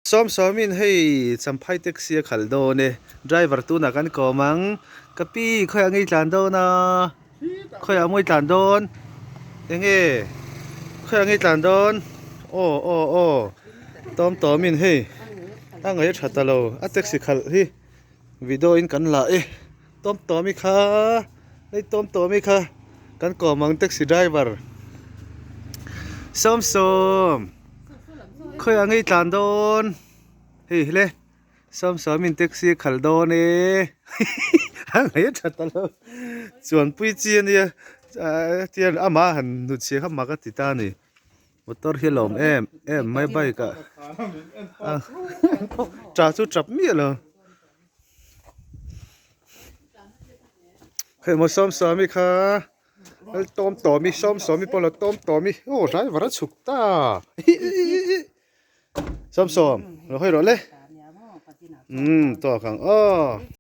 Sawmsawmin hei Champhai taxi a khalh dawn e, driver tunah kan kawm ang, ka pi khawiah nge i tlan dawn a, khawiah maw i tlan dawn, enge khawiah nge i tlan dawn, aw aw aw tawm tawmin hei a ngaih a tha ta lo a taxi khalh hi video in kan la e, tawm tawmi kha hei tawm tawmi kha kan kawm ang taxi driver Sawmsawm. Khawiah nge i tlan dawn? Hei hle Sawmsawmin taxi a khalh dawn e a ngaih a tha ta lo chuanpui chi a nia tian amah han hnut chhiah kha mak a ti ta a ni motor hi a lawm em em mai bike ah tah chu tap miah lo hei maw Sawmsawmi kha. Lal tawm tawm i sawm sawm i pawh lo tawm tawm i aw driver a chhuk ta sawm sawm lo hawi rawh le umm tawk ang aw.